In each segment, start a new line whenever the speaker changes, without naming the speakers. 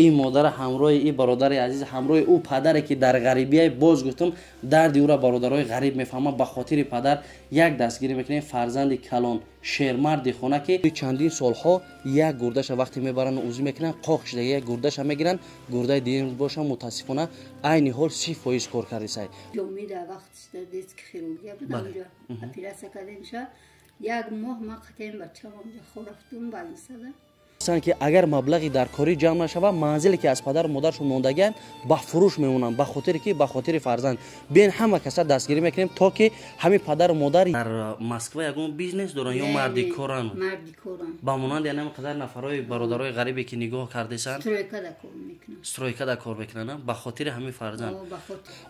Ин модара ҳамроҳи ин бародари азиз, ҳамроҳи ӯ падаре ки дар ғарибия боз гуфтам, дарди ӯра бародарои ғариб мефаҳмад. Ба хотири падар як дастгирӣ мекунем. Фарзанди калон, шермарди хона ки чандин солҳо як гурдаша вақте мебаранд узӣ мекунанд, қоқ шуда як гурдаша мегиранд, гурдаи дигар боша мутаассифона айни ҳол 30% кор кардисай.
Як моҳ ма қатем бачам онҷа хорафтум балисада.
Ки агар маблағи дар корӣ ҷамъ нашавад, манзиле ки аз падару модаршон мондагианд ба фурӯш мемонанд, ба хотире ки ба хотири фарзанд. Биен ҳама каса дастгирӣ мекунем то ки ҳамин падару модар дар Москва ягон бизнес доранд ё марди коранд, ба монанди янам қадар нафарҳои бародарои ғарибе ки нигоҳ кардесанд, стройкада кор мекунанд, ба хотири ҳамин фарзанд.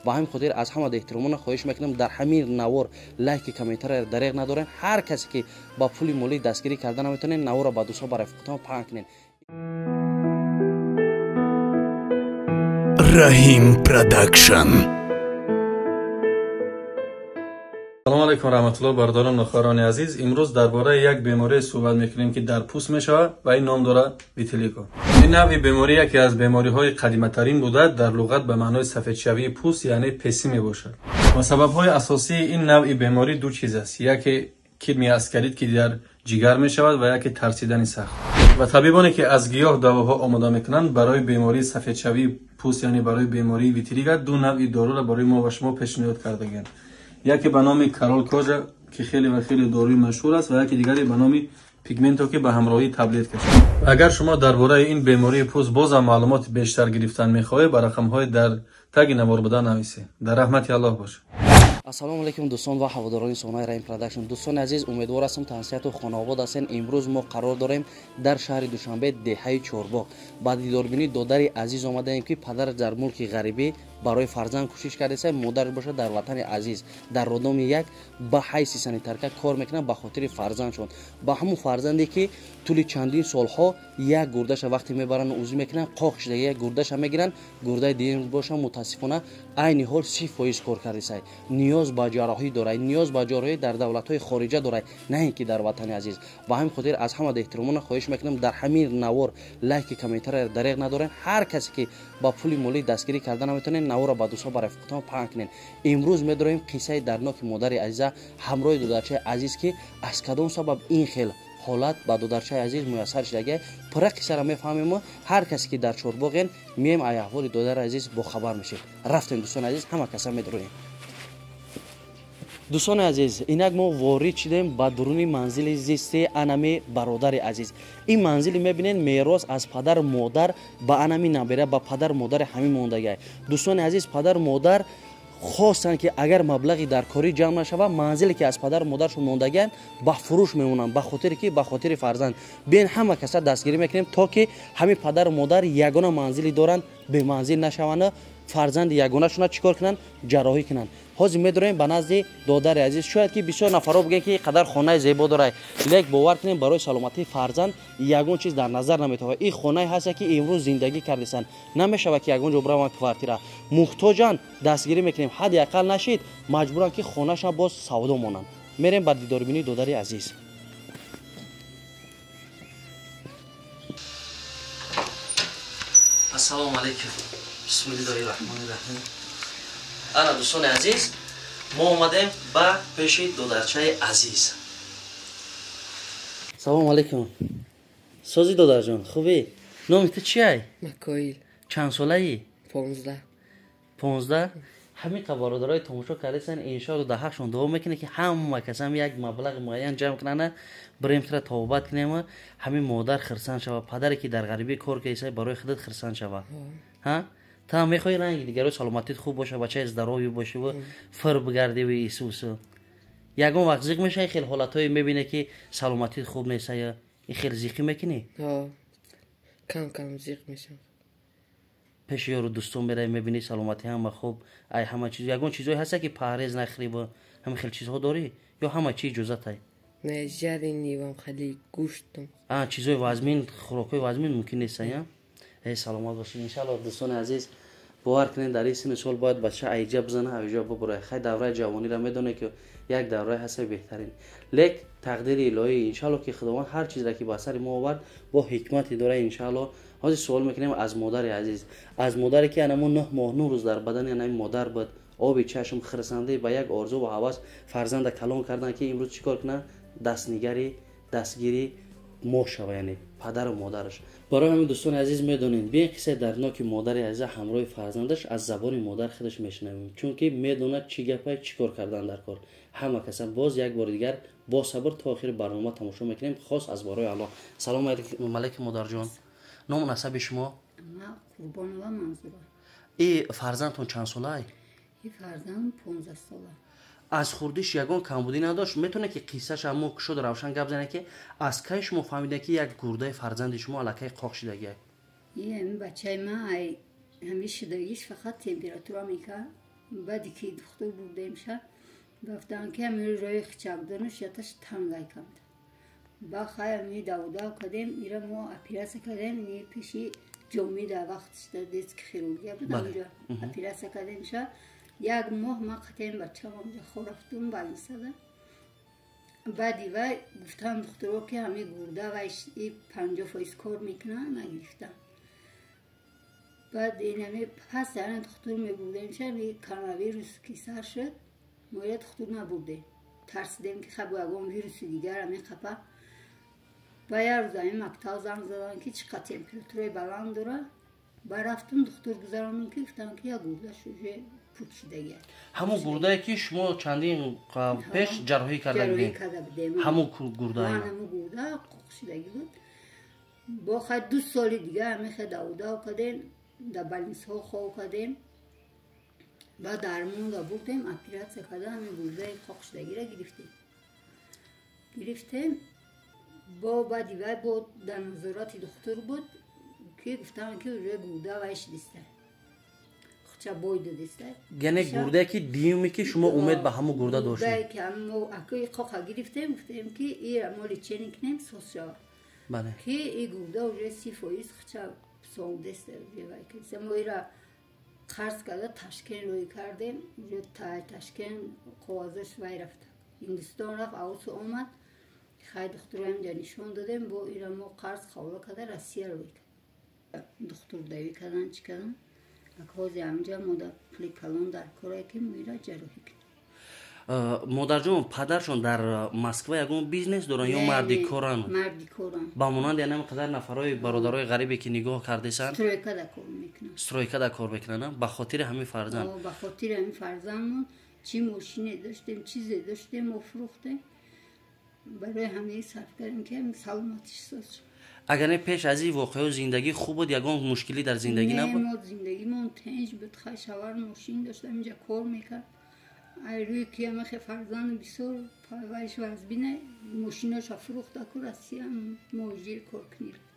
Ба ҳамин хотир аз ҳама эҳтиромона хоҳиш мекунам, дар ҳамин навор лайки комментария дареғ надоранд. Ҳар касе ки ба пули молӣ дастгирӣ карда наметавонед, наворро ба дӯстҳо, ба рафиқотон паҳн кунед.
Раҳим Продакшн.
Салом алайкум раҳматуллоҳ, бародарон ва хоҳарони азиз. Имрӯз дар бораи як беморӣ суҳбат мекунем ки дар пӯст мешавад ва ин ном дорад витилиго. Ин навъи беморӣ яке аз бемориҳои қадиматарин буда, дар луғат ба маънои сафедшавии пӯст яъне песӣ мебошад. Ва сабабҳои асосии ин навъи беморӣ ду чиз аст: яке кирми аскарид ки дар ҷигар мешавад ва яке тарсидани сахт. Ва табибоне ки аз гиёҳ давоҳо омода мекунанд барои бемории сафедшавии пӯст яъне барои бемории витилиго ду навъи доруро барои мо ва шумо пешниҳод кардагианд. Яке ба номи Корол Кожа ки хеле ва хеле доруи машҳур аст ва яке дигаре ба номи Пигменто ки ба ҳамроҳии таблетка шуд. Агар шумо дар бораи ин бемории пӯст бозам маълумоти бештар гирифтан мехоҳед, ба рақамҳои дар таги навор буда нависед. Дар раҳмати Аллоҳ бошед.
Ассалому алайкум дӯстон ва ҳаводорони соҳаи Раҳим Продакшн. Дӯстони азиз, умедвор ҳастам тансиҳату хонаобод ҳастен. Имрӯз мо қарор дорем дар шаҳри Душанбе, деҳаи Чорбоғ. Ба дидорбинии додари азиз омадаем ки падар дар мулки ғарибӣ барои фарзанд кӯшиш кардааст, модар бошад дар ватани азиз, дар роддоми як ба ҳайси санитарка кор мекунад ба хотири фарзандшон. Ба ҳамон фарзанде ки тӯли чандин солҳо як гурдаша вақте мебаранд узӣ мекунанд, қоқ шуда як гурдаша мегиранд, гурдаи дигар боша мутаассифона айни ҳол 30% кор кардааст. Ниёз ба ҷарроҳӣ дорад, ниёз ба ҷарроҳӣ дар давлатҳои хориҷа дорад, на ин ки дар ватани азиз. Ба ҳамин хотир аз ҳама эҳтиромона хоҳиш мекунам, дар ҳамин навор лайки комментария дареғ надоред. Ҳар касе ки ба пули молӣ дастгирӣ карда наметавонед, наворро ба дӯстҳо, ба рафиқотон паҳн кунед. Имрӯз медорем қиссаи дардноки модари азиза ҳамроҳи додарчаи азиз ки аз кадом сабаб ин хел ҳолат ба додарчаи азиз муяссар шудагия. Пурра қиссаро мефаҳмем. Ҳар касе ки дар Чорбоғен меем ай аҳволи додари азиз бохабар мешем. Рафтем дӯстони азиз, ҳама каса медороем. Дӯстони азиз, инак мо ворид шудем ба дуруни манзили зисти анами бародари азиз. Ин манзили мебинед мерос аз падару модар ба анами набера, ба падару модари ҳамин мондагиай. Дӯстони азиз, падару модар хостанд ки агар маблағи дар корӣ ҷамъ нашавад, манзиле ки аз падару модаршон мондагианд ба фурӯш мемонанд, ба хотире ки ба хотири фарзанд. Биен ҳама каса дастгирӣ мекунем то ки ҳамин падару модар ягона манзиле доранд, беманзил нашаванд, фарзанди ягонашона чӣ кор кунанд? Ҷарроҳӣ кунанд. Ҳозир медорем ба назди додари азиз. Шояд ки бисёр нафарҳо бигӯянд ки қадар хонаи зебо дорад, лек бовар кунем барои саломатии фарзанд ягон чиз дар назар наметавад. Ин хонае ҳаст ки имрӯз зиндагӣ кардесанд, намешавад ки ягон ҷо бираванд квартира. Муҳтоҷанд, дастгирӣ мекунем. Ҳадди ақал нашид, маҷбуранд ки хонаашон боз савдо монанд. Мерем ба дидорбинии додари азиз. Ассалому алайкум. Бисмиллоҳи раҳмони раҳим. Ана дӯстони азиз, мо омадем ба пеши додарчаи азиз. Салому алайкум. Сози додарҷон, хубӣ? Номи ту чиай?
Макоил.
Чанд солаӣ?
15.
15? Ҳамин қа бародарои тамошо кардасан, иншоалло дар ҳақшон дуо мекунед ки ҳама касам як маблағи муайян ҷамъ кунанд, бирем тура тавбат кунем, ҳамин модар хирсанд шавад, падаре ки дар ғарибӣ кор кардааст барои худат хирсанд шавад. Ҳа? Та мехоҳӣ ранги дигаро саломатит хуб боша, бачаи здоровӣ бошиву фир бигардиву исусу. Ягон вақт зиқ мешавӣ, хел ҳолатҳое мебине ки саломатит хуб нест, ё ин хел зиқӣ мекунӣ?
Ҳо, кам кам зиқ мешавам.
Пеши ёру дӯстон меравӣ, мебинӣ саломатӣ ҳама хуб, ай ҳама чиз. Ягон чизҳое ҳаста ки парҳез нахӯрӣ, ҳама хел чизҳо дорӣ ё ҳама чи иҷозатай?
Не, жаренивам, хали гӯштам.
Чизҳои вазмин, хӯрокҳои вазмин мумкин нест, я? Эй, саломат бошед. Иншааллоҳ дӯстони азиз, бовар кунед дар ин синни сол бояд бача айҷа бизана, айҷа бубурад. Хай давраи ҷавониро медонед ки як давраи ҳаста беҳтарин. Лек тақдири илоҳӣ иншааллоҳ ки Худованд ҳар чизро ки ба сари мо овард бо ҳикмате дорад, иншааллоҳ Ҳозир суол мекунем аз модари азиз, аз модаре ки анамо 9 моҳ 9 рӯз дар бадани анаи модар буд, оби чашм хирсандаи ба як орзу ва ҳавас фарзанда калон кардан, ки имрӯз чӣ кор кунад? Дастнигари дастгири мо шава, яъне падару модараш. Барои ҳамин, дӯстони азиз, медонед, биен қиссаи дардноки модари азиза ҳамроҳи фарзандаш аз забони модар худаш мешунавем, чунки медонад чӣ гапа, чӣ кор кардан дар кор. Ҳама каса боз як бори дигар бо сабр то охири барнома тамошо мекунем, хос аз барои Аллоҳ. Салому алайкум, модарҷон. Ному насаби шумо?
Қурбонова Манзура.
И фарзандтон чанд солай?
И фарзанд 15 сола.
Аз хурдиш ягон камбудӣ надошт? Метавонед ки қиссаша мо кушод равшан гап занед, ки аз кай шумо фаҳмидед, ки як гурдаи фарзанди шумо аллакай қоқ шидагиай?
Ҳамин бачаи ман ҳамин шидагиш фақат температура мекард. Баъде ки духтур бурдемша, гуфтанд, ки ҳамин роҳи хичакдонаш яташ тангай камта. Ба хай ҳамин давудав кардем, ира мо оператсия кардем, пеши ҷомӣ дар вақтш детский хирургия буд, онҷо оператсия кардемша. Як моҳ ман қатем бачам онҷо хорафтум больницада. Баъди вай гуфтанд духтуро, ки ҳамин гурда вай 50% кор мекунад, нагирифтам. Баъд инами пас ана духтур мебурдемша, ами коронавирус ки сар шуд, мо ира духтур набурдем, тарсидем, ки хаб ягон вируси дигар ами қапа. Ба як рӯз ами мактаб занг заданд, ки чӣ қадр температураи баланд дорад. Ба рафтум духтур гузарондум, ки гуфтанд, ки як гурдаш уже пуч шидагиаст.
Ҳамон гурдае, ки шумо чандин пеш ҷарроҳӣ карда будем, ҳамон гурдае?
Ҳамон гурда қоқ шидагӣ буд. Бо хай 2 соли дигар ҳамихе давудав кардем, дар больницаҳо хов кардем, баъд дармонда бурдем, оператсия карда, ҳамин гурдаи қоқ шидагиро гирифтем. Бо баъди вай бо дар назорати духтур буд, ки гуфтанд, ки уже гурда вай шидиста, хуча бой додиста.
Яъне гурдае, ки дуюме, ки шумо умед ба ҳамон гурда доштед?
Ки мо акои қоқа гирифтем, гуфтем, ки ира мо лечение кунем, соз шавад, ки и гурда уже 30% хуча сондеста уже вай кардиста. Мо ира қарз карда Ташкент рӯй кардем, уже Ташкент қоғазош вай рафта, Ҳиндустон рафт, аусу омад. Хай духтуро ҳамҷа нишон додем, бо ира мо қарз қабула карда Россия рӯй кард. Духтур давӣ кардан, чӣ кардан, ҳозир ҳамҷа мо дар пули калон дар корае, ки мо ира ҷарроҳӣ кунем.
Модарҷон, падаршон дар Москва ягон бизнес доранд ё мардикоранд?
Мардикоранд.
Ба монанди анам қадар нафарҳои бародарои ғарибе, ки нигоҳ кардесанд?
Стройкада кор мекунанд.
Стройкада кор мекунанд, ба хотири ҳамин фарзанд?
Ба хотири ҳамин фарзандмон. Чӣ мошине доштем, чизе доштем, мо фурӯхтем, барои ҳамаи сарф кардем, ки саломатиш соз шуд.
Агар не, пеш аз ин воқеао зиндагӣ хуб буд, ягон мушкилӣ дар зиндагӣ набуд?
Мо зиндагимон тинҷ буд. Хай шавар мошин дошт, ҳаминҷа кор мекард. Ай рӯи ки ҳамахе фарзанду бисёр вайш вазбина, мошиноша фурӯхта ку Россия муҳоҷир кор кунӣ рафт.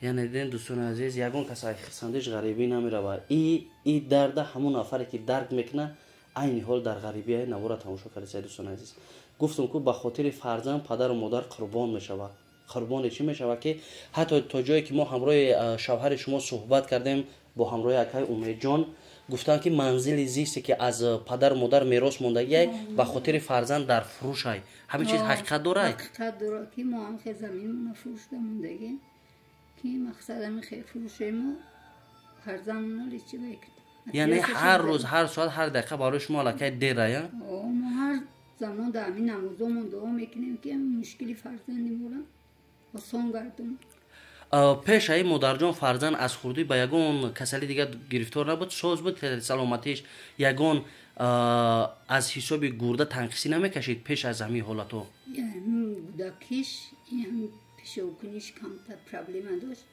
Яъне дидем, дӯстони азиз, ягон кас ай хирсандиш ғарибӣ намеравад. И дарда ҳамон нафаре, ки дарк мекунад, айни ҳол дар ғарибия навора тамошо кардед. Дӯстони азиз, гуфтум, ку ба хотири фарзанд падару модар қурбон мешавад. Қурбоне чӣ мешавад, ки ҳатто то ҷое, ки мо ҳамроҳи шавҳари шумо суҳбат кардем, бо ҳамроҳи акай Умедҷон, гуфтанд, ки манзили зисте, ки аз падару модар мерос мондагиай, ба хотири фарзанд дар фурӯшай. Ҳамин чиз ҳақиқат дорад?
Ҳақиқат дорад, ки мо ҳам хе заминмона фурӯшда мондагем, ки мақсад ҳамин хе фурӯшемо, фарзандмона лечи мекунем.
Яъне ҳар рӯз, ҳар соат, ҳар дақиқа барои шумо аллакай дерая?
Мо ҳар замон дар ҳамин намозомон дуо мекунем, ки мушкили фарзанди моро осон гардонад.
Пеш аи, модарҷон, фарзанд аз хурдӣ ба ягон касали дигар гирифтор набуд? Соз буд саломатиш? Ягон аз ҳисоби гурда танқисӣ намекашид пеш аз ҳамин ҳолатҳо?
Гудакиш пешобкуниш камтар проблема дошт.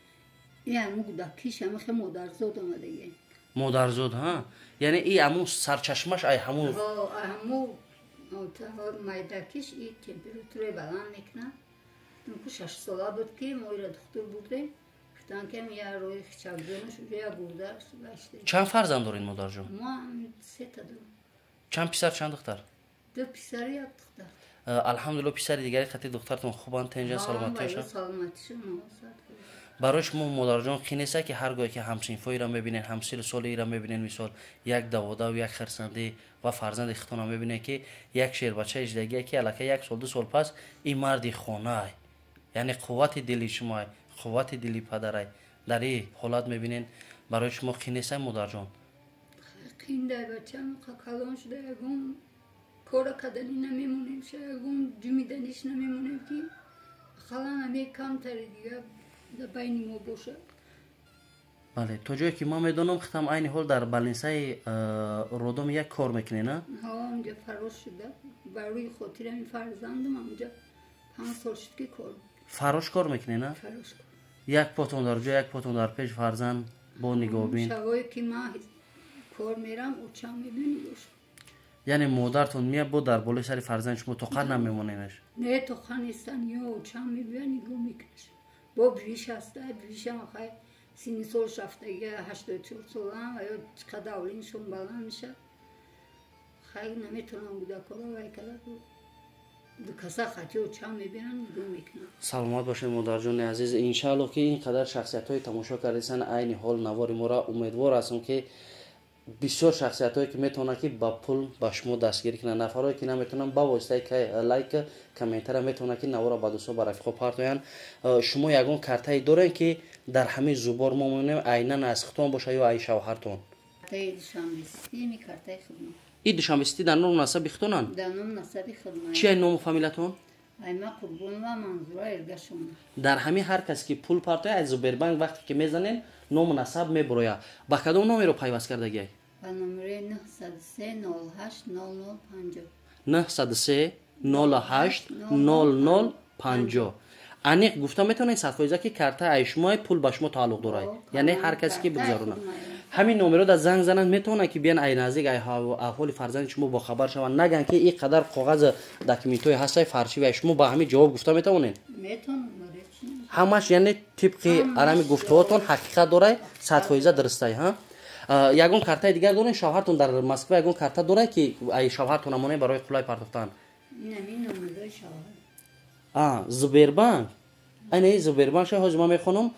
Ҳамун гудакиш ҳамахе модарзод омадагӣ.
Модарзод, ҳа, яъне и ҳамун сарчашмаш ай ҳамун?
Ҳамун майдакиш и температураи баланд мекунад. 6 сола буд, ки мо ира духтур бурдем, гуфтанд, ки я роҳи хичакдонаш уже я гурда.
Чанд фарзанд доред, модарҷон?
Мо сета дорем.
Чанд писар, чанд духтар?
Ду писару як духтар.
Алҳамдулилло, писари дигари хати духтартон хубанд, тенҷа, саломатиашон?
Саломатишон.
Барои шумо, модарҷон, қин неста, ки ҳар гоҳе ки ҳамсинфоиро мебинед, ҳамсилу солиро мебинед, мисол, як даводаву як хирсандӣ ва фарзанди худтонро мебинед, ки як шербачаи иждагие, ки аллакай як сол, 2 сол пас ин марди хонаай, яъне қуввати дили шумоай, қуввати дили падарай? Дар ин ҳолат мебинен, барои шумо қин нест, модарҷон?
Қиндай, бачам калон шуда, ягон кора кардани намемонем, ягон ҷумиданиш намемонем, ки ақаллан ҳаме камтари дига дар байни мо бошад.
Бале, то ҷое ки ман медонам, хитам айни ҳол дар балнисаи родом як кор мекунед, на?
Ҳа, онҷа фаррош шуда, барои хотири ҳамин фарзандам онҷа 5 сол шуд, ки кор.
Фаррош кор мекунед, на?
Фаррош кор.
Як потон дар ҷо, як потон дар пеш фарзанд бо нигоҳбин.
Шабое ки ман кор мерам, очам мебини боша.
Яъне модартон меяд, бо дар болои сари фарзанди шумо тоқат намемоненаш?
Не, тоқат нестан, ё очам мебия, нигоҳ мекунаш. Бо бивиш ҳаста, бивишам хай сини сол шафтаги, 84 солам, ва ё чӣ қадар авлиншон баланд меша. Хай наметавонам кӯдакҳоро вай када, каса хати очам мебиён, нигоҳ мекунам.
Саломат бошед, модарҷони азиз. Иншаалло, ки ин қадар шахсиятҳои тамошо кардасан айни ҳол навори моро, умедвор ҳастам, ки бисёр шахсиятҳое ки метавонанд, ки ба пул ба шумо дастгирӣ кунанд, нафарое ки наметавонанд, ба воситаи лайк, комментария метавонанд, ки наворро ба дӯстон, ба рафиқо партоянд. Шумо ягон картае дорем, ки дар ҳамин зубор мо мемонем, айнан аз худтон боша ё ай шавҳартон?
Картаи Душанбесити, картаи худмон.
И Душанбесити дар ному насаби худтонанд?
Дар ному насаби худмон.
Чи ай ному фамилиятон?
Айма Қурбонова Манзура Эргашовна.
Дар ҳамин ҳар касе ки пул партоя, аз Сбербанк вақте ки мезанем, ному насаб мебурояд. Ба кадом номеро пайваст кардагиай?
Ба номерои 903 08 00 50.
903 08 00 50. Аниқ гуфта метавонед 100%, ки карта ай шумои, пул ба шумо тааллуқ дорад? Яъне ҳар касе ки бигузаронад, ҳамин номеро да занг зананд, метавонанд, ки биян ай наздик ай аҳволи фарзанди шумо бохабар шаванд, наган ки ин қадар коғаз документҳое ҳастай фарши, шумо ба ҳамин ҷавоб гуфта метавонед? Ҳамаш, яъне тибқи арами гуфтаҳотон ҳақиқат дорай, 100% дурустай. Ҳа, ягон картаи дигар доред? Шавҳартон дар Москва ягон карта дорад, ки ай шавҳартон амоне барои қулай партофтан? Сбербанк, айна Сбербанк ша ҳозир ман мехонам.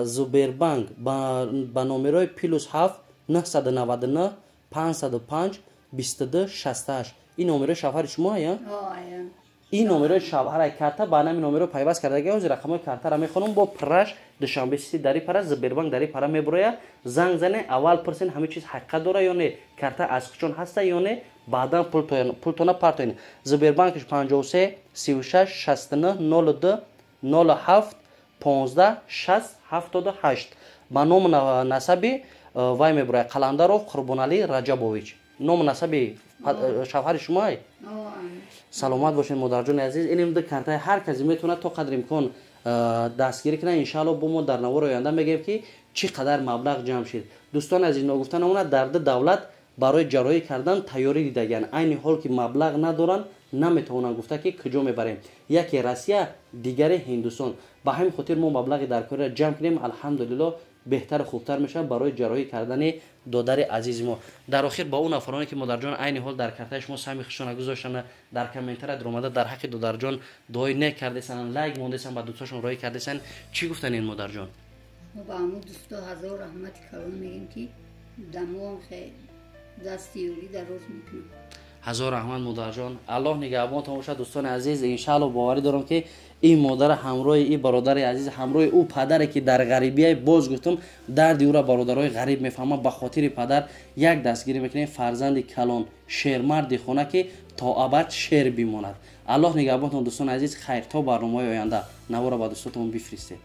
Сбербанк ба номерои +7 999 505 22 68. Ин номерои шавҳари шумо я? Ин номерои шавҳарай, карта ба нами номеро пайваст кардаги. Ҳозир рақамҳои картара мехонам, бо праш Душанбе Сити дари пара, Сбербанк дари пара мебуроя. Занг зане, аввал пурсен, ҳамин чиз ҳақиқат дора ё не, карта аз хучон ҳаста ё не, баъдан пултона партоен. Сбербанкш 53 36 69 02 07 15 6 78, ба ному насаби вай мебурояд, Қаландаров Қурбоналӣ Раҷабович, ному насаби шавҳари шумоай. Саломат бошед, модарҷони азиз. Иним ду картаи, ҳар касе метавонад то қадри имкон дастгирӣ кунад. Иншаалло, бо мо дар навори оянда мегӯем, ки чӣ қадар маблағ ҷамъ шид. Дӯстони азиз, ногуфта намонад, дар ду давлат барои ҷарроҳӣ кардан тайёрӣ дидагианд. Айни ҳол ки маблағ надоранд, наметавонанд гуфта, ки куҷо мебарем: яке Россия, дигаре Ҳиндустон. Ба ҳамин хотир мо маблағи даркориро ҷамъ кунем, алҳамдулилло, беҳтару хубтар мешавад барои ҷарроҳӣ кардани додари азизи мо. Дар охир ба он нафароне, ки модарҷон, айни ҳол дар картаи шумо саҳми худшона гузоштанд, дар комментария даромада дар ҳаққи додарҷон дуои нек кардесанд, лайк мондесанд, ба дӯстошон роҳӣ кардесанд, чӣ гуфтанед, модарҷон?
Мо ба ҳамун дӯсто ҳазор раҳмати калон мегӯем, ки дамоам дасти ёрӣ дароз мекунам.
Ҳазор раҳмат, модарҷон, Аллоҳ нигаҳбонтон бошад. Дӯстони азиз, иншаалло, боварӣ дорам, ки ин модара ҳамроҳи ин бародари азиз, ҳамроҳи ӯ падаре, ки дар ғарибия, боз гуфтам, дарди ӯра бародарои ғариб мефаҳманд, ба хотири падар як дастгирӣ мекунем. Фарзанди калон, шермарди хона, ки то абад шер бимонад. Аллоҳ нигаҳбонтон, дӯстони азиз. Хайр, то барномаҳои оянда. Навора ба дӯстотон бифиристед.